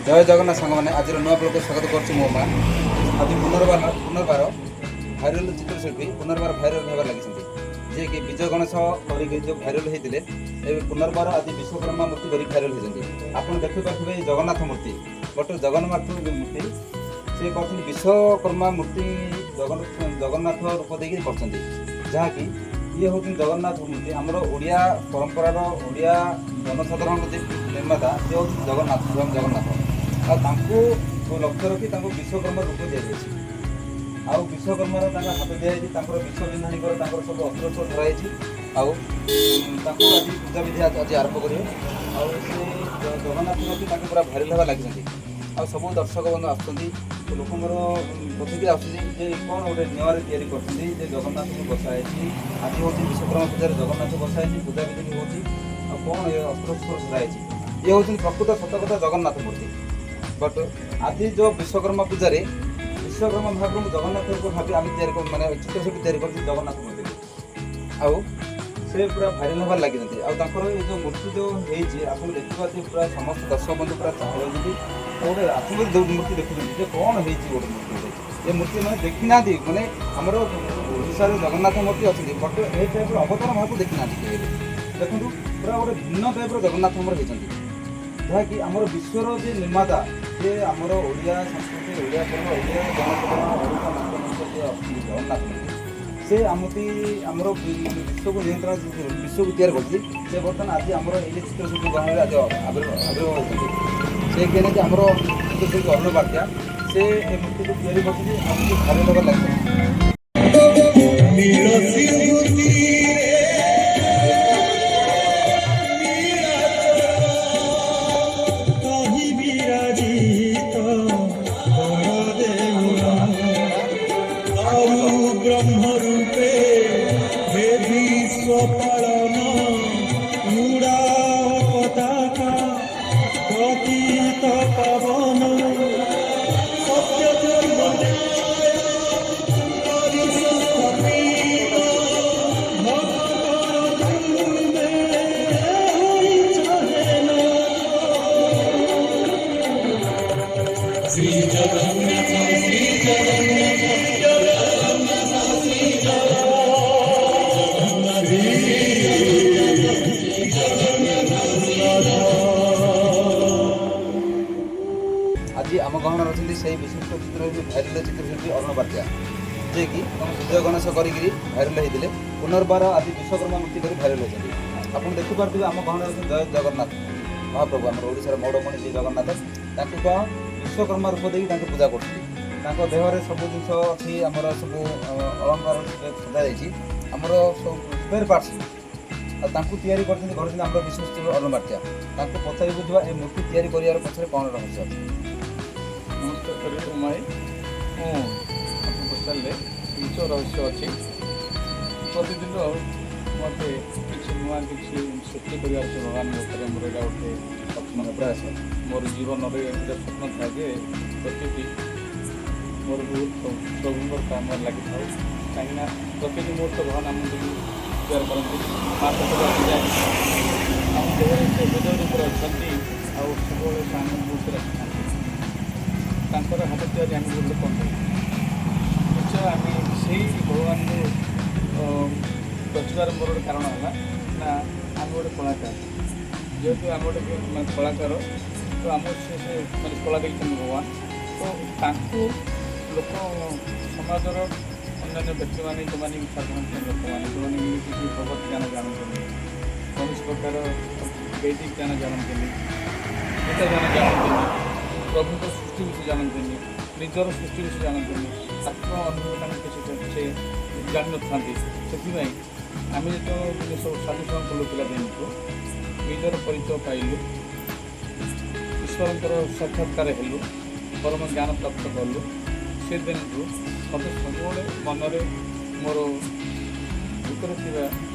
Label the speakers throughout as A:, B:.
A: ଜୟ ଜଗନ୍ନାଥ ସାଙ୍ଗମାନେ, ଆଜିର ନୂଆ ବ୍ଲଗକୁ ସ୍ୱାଗତ କରୁଛି ମୋ ମା। ଆଜି ପୁନର୍ବାର ପୁନର୍ବାର ଭାଇରାଲ ଚିତ୍ରଶିଳ୍ପୀ ପୁନର୍ବାର ଭାଇରାଲ ହେବାରେ ଲାଗିଛନ୍ତି। ଯିଏକି ବିଜୟ ଗଣେଶ କରିକି ଯେଉଁ ଭାଇରାଲ ହେଇଥିଲେ, ଏବେ ପୁନର୍ବାର ଆଜି ବିଶ୍ୱକର୍ମା ମୂର୍ତ୍ତି କରି ଭାଇରାଲ ହେଇଛନ୍ତି। ଆପଣ ଦେଖିପାରୁଥିବେ ଏଇ ଜଗନ୍ନାଥ ମୂର୍ତ୍ତି। ଗୋଟେ ଜଗନ୍ନାଥ ମୂର୍ତ୍ତି ସେ କରିଛନ୍ତି, ବିଶ୍ୱକର୍ମା ମୂର୍ତ୍ତି ଜଗନ୍ନାଥ ରୂପ ଦେଇକି କରିଛନ୍ତି। ଯାହାକି ଇଏ ହେଉଛନ୍ତି ଜଗନ୍ନାଥ ମୂର୍ତ୍ତି। ଆମର ଓଡ଼ିଆ ପରମ୍ପରାର, ଓଡ଼ିଆ ଜନସାଧାରଣଙ୍କ ଯେ ନିର୍ମାତା, ସେ ହେଉଛନ୍ତି ଜଗନ୍ନାଥ, ସ୍ୱୟଂ ଜଗନ୍ନାଥ। ଆଉ ତାଙ୍କୁ ଲକ୍ଷ୍ୟ ରଖି ତାଙ୍କୁ ବିଶ୍ୱକର୍ମା ରୂପ ଦିଆଯାଇଛି। ଆଉ ବିଶ୍ୱକର୍ମାର ତାଙ୍କ ହାତ ଦିଆଯାଇଛି, ତାଙ୍କର ବିଶ୍ୱବିନ୍ଧାଣୀଙ୍କର ତାଙ୍କର ସବୁ ଅସ୍ତ୍ର ସବୁ ଧରାଯାଇଛି। ଆଉ ତାଙ୍କୁ ଆଜି ପୂଜାବିଧି ଆଜି ଆରମ୍ଭ କରିବେ। ଆଉ ସେ ଜଗନ୍ନାଥ ରଖି ତାଙ୍କୁ ପୁରା ଭାଇରାଲ ହେବା ଲାଗିଛନ୍ତି। ଆଉ ସବୁ ଦର୍ଶକ ବନ୍ଧୁ ଆସୁଛନ୍ତି, ଲୋକଙ୍କର ପ୍ରତିକ୍ରିୟା ଆସୁଛନ୍ତି ଯେ କ'ଣ ଗୋଟେ ନିଆଁରେ ତିଆରି କରିଛନ୍ତି ଯେ ଜଗନ୍ନାଥଙ୍କୁ ବସା ହେଇଛି। ଆଜି ହେଉଛି ବିଶ୍ୱକର୍ମା ପୂଜାରେ ଜଗନ୍ନାଥ ବସା ହେଇଛି, ପୂଜାବିଧି ବି ହେଉଛି। ଆଉ କ'ଣ ଏ ଅସ୍ତ୍ର ଶସ୍ତ୍ର ସଜା ହେଇଛି? ଇଏ ହେଉଛନ୍ତି ପ୍ରକୃତ ସତ କଥା ଜଗନ୍ନାଥ ମୂର୍ତ୍ତି। ବଟ୍ ଆଜି ଯେଉଁ ବିଶ୍ୱକର୍ମା ପୂଜାରେ ବିଶ୍ୱକର୍ମା ମହାପ୍ରଭୁ ଜଗନ୍ନାଥ ରୂପ ଭାବି ଆମେ ତିଆରି ମାନେ ଚିତ୍ରଶିଳ୍ପୀ ତିଆରି କରୁଛୁ ଜଗନ୍ନାଥ ମୂର୍ତ୍ତିକୁ। ଆଉ ସେ ପୁରା ଭାଇରାଲ ହେବାରେ ଲାଗିଛନ୍ତି। ଆଉ ତାଙ୍କର ଏଇ ଯେଉଁ ମୂର୍ତ୍ତି ଯେଉଁ ହେଇଛି, ଆପଣ ଦେଖିପାରୁଥିବେ, ପୁରା ସମସ୍ତ ଦର୍ଶକ ବନ୍ଧୁ ପୁରା ଚାହୁଁଛନ୍ତି। ଆଉ ଗୋଟେ ଆପଣ ଯେଉଁ ମୂର୍ତ୍ତି ଦେଖୁଛନ୍ତି ଯେ କ'ଣ ହେଇଛି ଗୋଟେ ମୂର୍ତ୍ତି ଗୋଟେ, ଏ ମୂର୍ତ୍ତି ମାନେ ଦେଖିନାହାନ୍ତି। ମାନେ ଆମର ଓଡ଼ିଶାରେ ଜଗନ୍ନାଥ ମୂର୍ତ୍ତି ଅଛନ୍ତି, ବଟ୍ ଏଇ ଟାଇପ୍ର ଅବତାର ମହାପ୍ରଭୁ ଦେଖିନାହାନ୍ତି କେବେ ବି। ଦେଖନ୍ତୁ, ପୁରା ଗୋଟେ ଭିନ୍ନ ଟାଇପ୍ର ଜଗନ୍ନାଥ ଆମର ହେଇଛନ୍ତି, ଯାହାକି ଆମର ବିଶ୍ୱର ଯେ ନିର୍ମାତା, ଯେ ଆମର ଓଡ଼ିଆ ସଂସ୍କୃତି, ଓଡ଼ିଆ ପର୍ବ, ଓଡ଼ିଆ ଜନସାଧାରଣ, ଓଡ଼ିଶା ମୁଖ୍ୟମନ୍ତ୍ରୀ ଯିଏ ଅଛନ୍ତି ଜଗନ୍ନାଥ ମୂର୍ତ୍ତି, ସେ ଆମତି ଆମର ବିଶ୍ୱକୁ ନିୟନ୍ତ୍ରଣ, ବିଶ୍ୱକୁ ତିଆରି କରୁଛି। ସେ ବର୍ତ୍ତମାନ ଆଜି ଆମର ଏଇ ଯେ ଚିତ୍ରଶିଳ୍ପୀ ଗହଣରେ ଆଜି ଆବିର୍ଭାବ ହେଉଛନ୍ତି। ସେ କିଏ କି ଆମର ଚିତ୍ରଶିଳ୍ପୀ ଅରୁଣ ବାର୍ତ୍ୟା। ସେ ଏ ମୂର୍ତ୍ତିକୁ ତିଆରି କରୁଛନ୍ତି ଆଉ କିଛି ଭାଇରାଲ ହେବାରେ ଲାଗିଛନ୍ତି।
B: ନୀଳ ସିନ୍ଧୁ ତୀରେ ନୀଳାଚଳ ତହିଁ ବିରାଜିତ ବଡ଼ଦେଉଳ। ଦାରୁ ବ୍ରହ୍ମ ରୂପେ ହେ ବିଶ୍ୱ ପାଳନ, ଉଡ଼ାଅ ପତାକା ପତିତ ପାବନ। ସତ୍ୟ ଧର୍ମ କରି ସୁସ୍ଥାପିତ, ଭକ୍ତର ତୁମେ ହୋଇଛ ହେ ଶ୍ରୀ ଜଗନ୍ନାଥ, ଶ୍ରୀ ଜଗନ୍ନାଥ, ଜଗନ୍ନାଥ, ଶ୍ରୀ ଜଗନ୍ନାଥ, ଶ୍ରୀ ଜଗନ୍ନାଥ, ଜଗନ୍ନାଥ।
A: ଆଜି ଆମ ଗହଣରେ ଅଛନ୍ତି ସେଇ ବିଶିଷ୍ଟ ଚିତ୍ରଶିଳ୍ପୀ, ଭାଇରାଲ ଚିତ୍ରଶିଳ୍ପୀ ଅରୁଣ ବାର୍ତ୍ୟା, ଯିଏକି ତମ ବିଜୟ ଗଣେଶ କରିକିରି ଭାଇରାଲ ହେଇଥିଲେ। ପୁନର୍ବାର ଆଜି ବିଶ୍ୱକର୍ମା ମୂର୍ତ୍ତି କରି ଭାଇରାଲ ହୋଇଛନ୍ତି। ଆପଣ ଦେଖିପାରୁଥିବେ, ଆମ ଗହଣରେ ଅଛନ୍ତି ଜୟ ଜଗନ୍ନାଥ ମହାପ୍ରଭୁ, ଆମର ଓଡ଼ିଶାର ମୌଡ଼ମଣି ଶ୍ରୀ ଜଗନ୍ନାଥ। ତାଙ୍କୁ କ'ଣ ବିଶ୍ୱକର୍ମା ରୂପ ଦେଇକି ତାଙ୍କୁ ପୂଜା କରୁଛନ୍ତି। ତାଙ୍କ ଦେହରେ ସବୁ ଜିନିଷ ଅଛି, ଆମର ସବୁ ଅଳଙ୍କାର ସଜାଯାଇଛି, ଆମର ସବୁ ସ୍ପେୟାର ପାର୍ଟସ୍। ଆଉ ତାଙ୍କୁ ତିଆରି କରିଛନ୍ତି, କରିଛନ୍ତି ଆମର ବିଶ୍ୱସ୍ତ ଅରୁଣ ବାର୍ତ୍ୟା। ତାଙ୍କୁ ପଚାରି ବୁଝିବା ଏ ମୂର୍ତ୍ତି ତିଆରି କରିବାର ପଛରେ କ'ଣ ରହସ୍ୟ ଅଛି।
C: ନମସ୍କାର କରିବି ଉମାଇ। ମୁଁ ଆପଣ ପଚାରିଲେ, ନିଜ ରହସ୍ୟ ଅଛି। ପ୍ରତିଦିନ ମୋତେ କିଛି ନୂଆ କିଛି ସୃଷ୍ଟି କରିବାର ଅଛି ଭଗବାନଙ୍କ ଉପରେ। ମୋର ଏଇଟା ଗୋଟେ ସ୍ୱପ୍ନ।
A: ପ୍ରୟାସ।
C: ମୋର ଜୀବନରେ ଗୋଟେ ସ୍ୱପ୍ନ ଥାଏ ଯେ ପ୍ରତିଟି ମୋର ବହୁତ ପ୍ରଭୁଙ୍କର କାମରେ ଲାଗିଥାଉ, କାହିଁକିନା ପ୍ରତିଟି ମୁହୂର୍ତ୍ତ ଭଗବାନ ଆମକୁ ତିଆରି କରନ୍ତି। ମା ପେଟରୁ ଆସିଯାଏ, ଆମ ଦେହରେ ସେ ହୃଦୟ ରୂପରେ ଅଛନ୍ତି ଆଉ ସବୁବେଳେ ସେ ଆମ ମୁହୂର୍ତ୍ତରେ ଆସିଥାନ୍ତି। ତାଙ୍କର ହାତ ତିଆରି ଆମେ ଗୋଟେ କ'ଣ ନିଶ୍ଚୟ ଆମେ ସେଇ ଭଗବାନଙ୍କୁ ରଚିବାର ମୋର ଗୋଟେ କାରଣ ହେଲା ନା, ଆମେ ଗୋଟେ କଳାକାର। ଯେହେତୁ ଆମେ ଗୋଟେ ମାନେ କଳାକାର, ତ ଆମକୁ ସେ ମାନେ କଳା ଦେଇଛନ୍ତି ଭଗବାନ। ତ ତାଙ୍କୁ ଲୋକ ସମାଜର ଅନ୍ୟାନ୍ୟ ବ୍ୟକ୍ତିମାନେ, ଯେଉଁମାନେ କି ସାଧାରଣ ଲୋକମାନେ, ଯେଉଁମାନେ କି କିଛି ଭଗବତ ଜ୍ଞାନ ଜାଣନ୍ତିନି, କୌଣସି ପ୍ରକାର ବୈଦିକ ଜ୍ଞାନ ଜାଣନ୍ତିନି, ଗୀତା ଜ୍ଞାନ ଜାଣନ୍ତିନି, ପ୍ରଭୁଙ୍କ ସୃଷ୍ଟି ବିଷୟ ଜାଣନ୍ତିନି, ନିଜର ସୃଷ୍ଟି ବିଷୟ ଜାଣନ୍ତିନି, ଆତ୍ମ ଅନୁଭବ ତାଙ୍କୁ କିଛି ସେ ଜାଣିନଥାନ୍ତି। ସେଥିପାଇଁ ଆମେ ଯେତେବେଳେ ସବୁ ସାଧୁସଙ୍ଗ କଲୁ ପିଲାଦିନଠୁ, ନିଜର ପରିଚୟ ପାଇଲୁ, ଈଶ୍ୱରଙ୍କର ସାକ୍ଷାତକାର ହେଲୁ, ପରମ ଜ୍ଞାନ ପ୍ରାପ୍ତ କଲୁ, ସେ ଦିନଠୁ ମୋତେ ସବୁବେଳେ ମନରେ ମୋର ଭିତରେ ଥିବା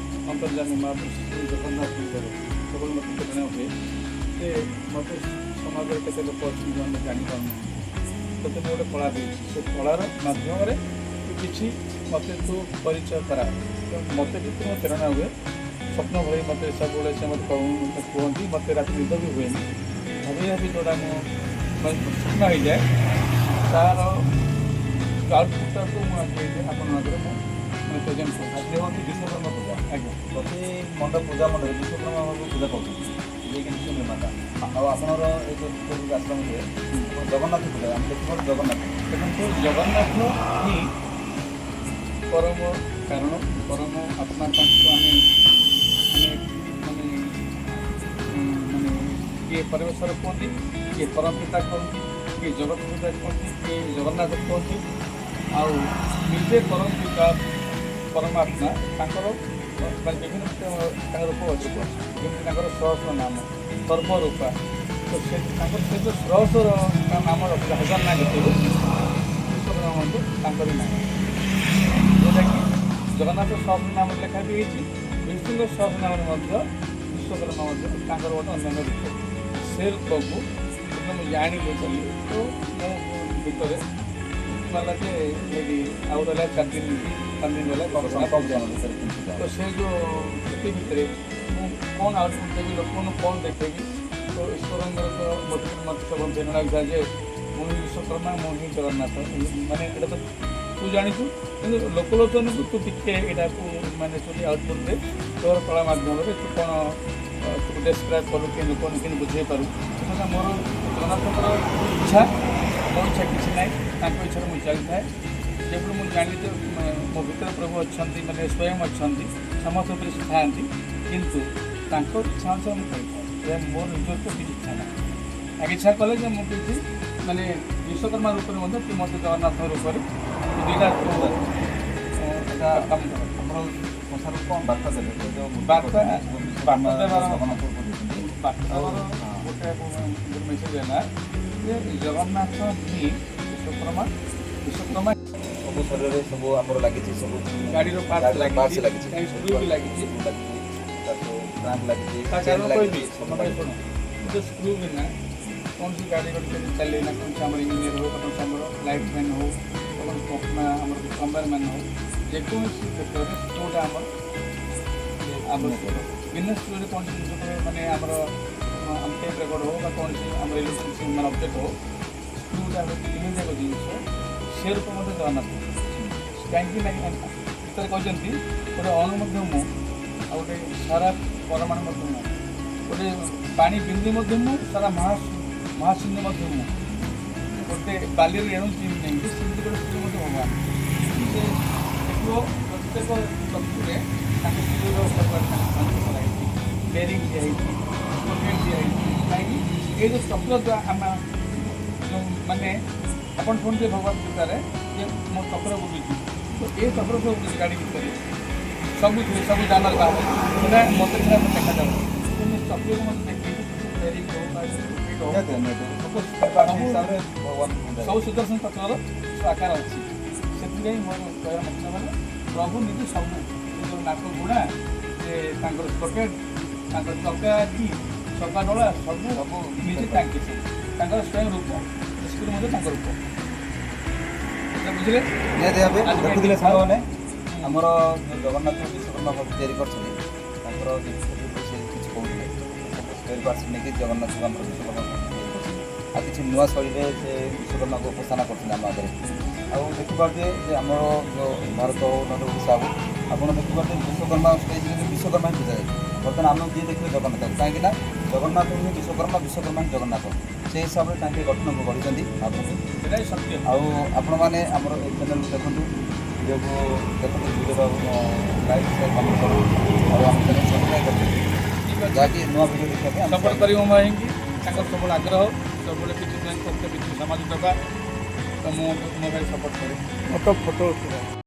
C: ଅନ୍ତର୍ଯାମୀ ମହାପ୍ରଭୁ ଶ୍ରୀ ଜଗନ୍ନାଥଙ୍କର ସବୁବେଳେ ମୋତେ ପ୍ରେରଣା ହୁଏ ଯେ ମୋତେ ସମାଜରେ କେତେ ଲୋକ ଅଛନ୍ତି ଯେଉଁମାନେ ଜାଣିପାରୁନାହାନ୍ତି, ତୋତେ ମୁଁ ଗୋଟେ କଳା ଦେଇଛି, ସେ କଳାର ମାଧ୍ୟମରେ ତୁ କିଛି ମୋତେ ତୁ ପରିଚୟ କରା। ତ ମୋତେ ଭିତରୁ ପ୍ରେରଣା ହୁଏ ସ୍ୱପ୍ନ ଭଳି। ମୋତେ ସବୁବେଳେ ସେ ମୋତେ କୁହନ୍ତି, ମୋତେ ରାତି ନିଦ ବି ହୁଏନି। ଭାବି ଭାବି ଯେଉଁଟା ମୁଁ ମାନେ ଶୂନ୍ୟ ହେଇଯାଏ, ତାର ଆଉଟପୁଟ୍ଟାକୁ ମୁଁ ଆଜି ଏଇଠି ଆପଣଙ୍କ ଆଗରେ ମୁଁ ମାନେ ପ୍ରେଜେଣ୍ଟ କରୁଛି।
A: ଆଜି ହେଉଛି ବିଶ୍ୱକର୍ମା ପୂଜା।
C: ଆଜ୍ଞା।
A: ପ୍ରତି ମଣ୍ଡପ, ପୂଜା ମଣ୍ଡପରେ ବିଶ୍ୱକର୍ମା ବାବୁ ପୂଜା ପାଉଛନ୍ତି, ଯିଏକି ବିଶ୍ୱ ନିର୍ମାତା। ଆଉ ଆପଣଙ୍କର ଏ ଯେଉଁ ଚିତ୍ରଶିଳ୍ପୀ ଆଶ୍ରମ ହୁଏ, ଆପଣ ଜଗନ୍ନାଥ ପୂଜା ଆମେ ଦେଖିପାରୁ ଜଗନ୍ନାଥ।
C: ଦେଖନ୍ତୁ, ଜଗନ୍ନାଥ ହିଁ ପରମ କାରଣ, ପରମ ଆତ୍ମା। ତାଙ୍କୁ ଆମେ ଆମେ ମାନେ ମାନେ କିଏ ପରମେଶ୍ୱର କୁହନ୍ତି, କିଏ ପରମ ପିତା କୁହନ୍ତି, କିଏ ଜଗତ ପିତା କୁହନ୍ତି, କିଏ ଜଗନ୍ନାଥ କୁହନ୍ତି। ଆଉ ନିଜେ ପରମ ପିତା ପରମାତ୍ମା, ତାଙ୍କର ମାନେ ବିଭିନ୍ନ ତାଙ୍କର ରୂପ ଅଛି। ଯେମିତି ତାଙ୍କର ସହସ୍ର ନାମ, ସର୍ବରୂପା। ତ ସେ ତାଙ୍କର ସେ ଯେଉଁ ସହସ୍ର ନାମ ରଖିଲେ, ହଜାର ନାଁ ଭିତରୁ ବିଶ୍ୱକର୍ମା ମଧ୍ୟ ତାଙ୍କରି ନାଁ, ଯେଉଁଟାକି ଜଗନ୍ନାଥ ସହସ୍ର ନାମ ଲେଖା ବି ହେଇଛି। ବିଷ୍ଣୁଙ୍କ ସହସ୍ର ନାମରେ ମଧ୍ୟ ବିଶ୍ୱକର୍ମା ମଧ୍ୟ ତାଙ୍କର ଗୋଟେ ଅନ୍ୟାନ୍ୟ ରୂପ। ସେ ରୂପକୁ ଯେତେବେଳେ ମୁଁ ଜାଣିଲି କଲି, ତ ମୋ ଭିତରେ ହେଲା ଯେ ଏଇଠି ଆଉ ରହିଲା 4 ଦିନ, 5 ଦିନ ରହିଲା
A: ସଂକଳ୍ପ
C: ବିଶ୍ୱକର୍ମା।
A: ଆମ ଭିତରେ କେମିତି
C: ତ ସେ ଯେଉଁ ସେତି ଭିତରେ ମୁଁ କ'ଣ ଆଉଟପୁଟ୍ ଦେବି, ଲୋକମାନଙ୍କୁ କ'ଣ ଦେଖେଇବି? ତ ଈଶ୍ୱରଙ୍କର ତ ମୋତେ ମୋତେ ସବୁ ପ୍ରେରଣା ହେଇଥିଲା ଯେ ମୁଁ ହିଁ ବିଶ୍ୱକର୍ମା, ମୁଁ ହିଁ ଜଗନ୍ନାଥ। ମାନେ ଏଇଟା ତ ତୁ ଜାଣିଛୁ, କିନ୍ତୁ ଲୋକଲୋଚନକୁ ତୁ ଟିକେ ଏଇଟାକୁ ମାନେ ତୁ ଆଉଟପୁଟ୍ ଦେ। ତୋର କଳା ମାଧ୍ୟମରେ ତୁ କ'ଣ ତୁ ଡେସ୍କ୍ରାଇବ୍ କରୁ, କେମିତି ଲୋକମାନଙ୍କୁ କେମିତି ବୁଝେଇ ପାରୁ। ସେଟା ମୋର ଜଗନ୍ନାଥଙ୍କର ଇଚ୍ଛା, ମୋ ଇଚ୍ଛା କିଛି ନାହିଁ। ତାଙ୍କ ଇଚ୍ଛାରେ ମୁଁ ଚାଲିଥାଏ। ଯେପରି ମୁଁ ଜାଣିଲି ଯେ ମୋ ଭିତରେ ପ୍ରଭୁ ଅଛନ୍ତି, ମାନେ ସ୍ୱୟଂ ଅଛନ୍ତି, ସମସ୍ତ ଉପରେ ସେ ଥାଆନ୍ତି, କିନ୍ତୁ ତାଙ୍କ ଇଚ୍ଛା ଅନୁସାରେ ମୁଁ କରିଥାଏ। ଏ ମୋର ନିଜସ୍ୱ କିଛି ଇଚ୍ଛା ନାହିଁ। ତାଙ୍କ ଇଚ୍ଛା କଲେ ଯେ ମୁଁ କିଛି ମାନେ ବିଶ୍ୱକର୍ମା ରୂପରେ ମଧ୍ୟ କି ମୋତେ ଜଗନ୍ନାଥ ରୂପରେ ଦୁଇଟା
A: ଏଇଟା
C: କାମ କର।
A: ଆମର ସଂସାରକୁ କ'ଣ ବାର୍ତ୍ତା ଦେବେ ଏ ଯେଉଁ ମୂର୍ତ୍ତି କରିଛନ୍ତି,
C: ବାର୍ତ୍ତା ଦେବାର
A: ଜଗନ୍ନାଥ ରୂପ ଦେଇଛନ୍ତି?
C: ବାର୍ତ୍ତା ଦେବାର ଗୋଟେ ମେସେଜ ହେଲା ଯେ ଜଗନ୍ନାଥ ହିଁ ବିଶ୍ୱକର୍ମା, ବିଶ୍ୱକର୍ମା।
A: ସବୁ ଶରୀରରେ ସବୁ ଆମର ଲାଗିଛି ସବୁ।
C: ଗାଡ଼ିର ପାର୍ଟ।
A: ଗାଡ଼ିର parts
C: ଲାଗିଛି।
A: ଲାଗିଛି।
C: ସ୍କ୍ରୁ ବି ଲାଗିଛି।
A: ସ୍କ୍ରୁ ଲାଗିଛି, ତାକୁ କ୍ରାଙ୍କ ଲାଗିଛି,
C: ତା
A: ଚେନ୍
C: କାରଣ
A: ଲାଗିଛି,
C: କହିବି।
A: ସବୁ
C: ତମେ
A: ଲାଗିଛି।
C: ଶୁଣ, ଯେଉଁ ସ୍କ୍ରୁ ବିନା କୌଣସି ଗାଡ଼ି ଗୋଟେ କେମିତି ଚାଲେ ନା। କୌଣସି ଆମର ଇଞ୍ଜିନିୟର ହଉ, କୌଣସି ଆମର ଲାଇଟ୍ ମ୍ୟାନ୍ ହଉ, କୌଣସି ଆମର ପ୍ଲମ୍ବର ମ୍ୟାନ୍ ହଉ, ଯେକୌଣସି କ୍ଷେତ୍ରରେ ସ୍କ୍ରୁଟା ଆମର ଆବଶ୍ୟକ। ବିନା ସ୍କ୍ରୁରେ କୌଣସି ଜିନିଷ ମାନେ ଆମର ଟେପ୍ ରେକର୍ଡ଼ ହଉ ବା କୌଣସି ଆମର ଇଲେକ୍ଟ୍ରୋନିକ୍ସ ମାନେ ଅବଜେକ୍ଟ ହଉ, ସ୍କ୍ରୁଟା ହେଉଛି ଏମିତି ଏକ ଜିନିଷ। ସେ ରୂପ ମଧ୍ୟ ଜଗନ୍ନାଥ। କାହିଁକି ନା ଗୀତରେ କହିଛନ୍ତି, ଗୋଟେ ଅଣୁ ମଧ୍ୟ ମୁଁ, ଆଉ ଗୋଟେ ସାରା ପରମାଣୁ ମଧ୍ୟ ମୁଁ, ଗୋଟେ ପାଣି ବିନ୍ଦୁ ମଧ୍ୟ ମୁଁ, ସାରା ମହାଶୂନ୍ୟ ମଧ୍ୟ ମୁଁ, ଗୋଟେ ବାଲିରେ ରେଣୁ ନେଇକି ସେମିତି ଗୋଟେ ସ୍ତ୍ରୀ ମଧ୍ୟ ଭଗବାନ। ସେ ଦେଖିବ, ପ୍ରତ୍ୟେକ ଚକ୍ରରେ ତାଙ୍କ ସ୍ତ୍ରୀର କରାହେଇଛି, ବେରିଂ ଦିଆହେଇଛି, ପକେଟ୍ ଦିଆହେଇଛି। କାହିଁକି ଏଇ ଯେଉଁ ଚକ୍ର ଦ୍ୱାରା ଆମେ ଯେଉଁ ମାନେ ଆପଣ ଶୁଣିଥିବେ ଭଗବତ ଗୀତାରେ ଯେ ମୋ ଚକ୍ର ବୁଲୁଛି। ତ ଏ ଚକ୍ର ସବୁ ବୁଲୁଛି ଗାଡ଼ି ଭିତରେ, ସବୁଥିରେ, ସବୁ ଯାନରେ ବାହାରେ। ସେଟା ମୋତେ ସେଟା ଦେଖାଯାଉନି, କିନ୍ତୁ ଚକ୍ରକୁ ମୋତେ ଦେଖିକି ବେରିଂ ହଉ ବା ପକେଟ୍ ହଉ,
A: ନିହାତି ନିହାତି
C: ସବୁ
A: ହିସାବରେ ଭଗବାନ ପୂଜା
C: ସବୁ ସୁଦର୍ଶନ ଚକ୍ରର ସବୁ ଆକାର ଅଛି। ସେଥିପାଇଁ ମୋର କହିବା ମତଲବ ହେଲା, ପ୍ରଭୁ ନିଜେ ସବୁ, ସେ ଯେଉଁ ନାକ ଗୁଣା, ସେ ତାଙ୍କର ପକେଟ୍, ତାଙ୍କର ଚକା କି ଚକା ଡୋଳା, ସବୁ
A: ସବୁ
C: ନିଜେ ତାଙ୍କେ ସବୁ ତାଙ୍କର ସ୍ୱୟଂ ରୂପ। ସ୍କୁଲ ମଧ୍ୟ ତାଙ୍କ ରୂପ। ଏଟା ବୁଝିଲେ?
A: ନିହାତି ଭାବେ।
C: ଆଜିକା
A: ଦେଖୁଥିଲେ
C: ଏଠି
A: ସାଙ୍ଗମାନେ, ଆମର ଯେଉଁ ଜଗନ୍ନାଥ ବିଶ୍ୱକର୍ମା ଭକ୍ତି ତିଆରି କରିଛନ୍ତି, ତାଙ୍କର ଜିନିଷ ସେ କିଛି କହୁଥିଲେ, ସବୁ ସ୍ପେୟାର ପାର୍ଟସ ନେଇକି ଜଗନ୍ନାଥଙ୍କୁ ଆମର ବିଶ୍ୱକର୍ମା ତିଆରି କରିଛନ୍ତି ଆଉ କିଛି ନୂଆ ଶୈଳୀରେ ସେ ବିଶ୍ୱକର୍ମାକୁ ଉପସ୍ଥାନ କରୁଛନ୍ତି ଆମ ଆଗରେ। ଆଉ ଦେଖିପାରୁଥିବେ ଯେ ଆମର ଯେଉଁ ଭାରତ ହଉ ନହେଲେ ଓଡ଼ିଶା ହଉ, ଆପଣ ଦେଖିପାରୁଥିବେ ବିଶ୍ୱକର୍ମା ଷ୍ଟେଜ୍ରେ ବିଶ୍ୱକର୍ମା ହିଁ ପୂଜା ଯାଏ। ବର୍ତ୍ତମାନ ଆମେ ଯିଏ ଦେଖିବେ ଜଗନ୍ନାଥ। କାହିଁକି ନା ଜଗନ୍ନାଥ ହିଁ ବିଶ୍ୱକର୍ମା, ବିଶ୍ୱକର୍ମା ହିଁ ଜଗନ୍ନାଥ। ସେଇ ହିସାବରେ ତାଙ୍କେ ଗଠନ ଗଢ଼ିଛନ୍ତି ମହାପ୍ରଭୁ।
C: ସେଟା ହିଁ ସତ୍ୟ।
A: ଆଉ ଆପଣମାନେ ଆମର ଏଇ ଚ୍ୟାନେଲକୁ ଦେଖନ୍ତୁ, ଭିଡ଼ିଓକୁ ଦେଖନ୍ତୁ, ଭିଡ଼ିଓର ଲାଇକ୍, ସେୟାର, କମେଣ୍ଟ କରନ୍ତୁ ଆଉ ଆମ ଚ୍ୟାନେଲ୍ ସବସ୍କ୍ରାଇବ୍ କରନ୍ତୁ,
C: ଠିକ୍ ଅଛି।
A: ଯାହାକି ନୂଆ ଭିଡ଼ିଓ ଦେଖିବା ପାଇଁ ଆମ
C: ସପୋର୍ଟ କରିବ ମୋ ଭାଇଙ୍କି। ତାଙ୍କର ସବୁବେଳେ ଆଗ୍ରହ, ସବୁବେଳେ କିଛି ତଥ୍ୟ କିଛି ସମାଜ ଦେବା। ତ ମୁଁ ମୋ ଭାଇ ସପୋର୍ଟ କରେ।
B: ଫଟୋ ଫଟୋ ଉଠିବ।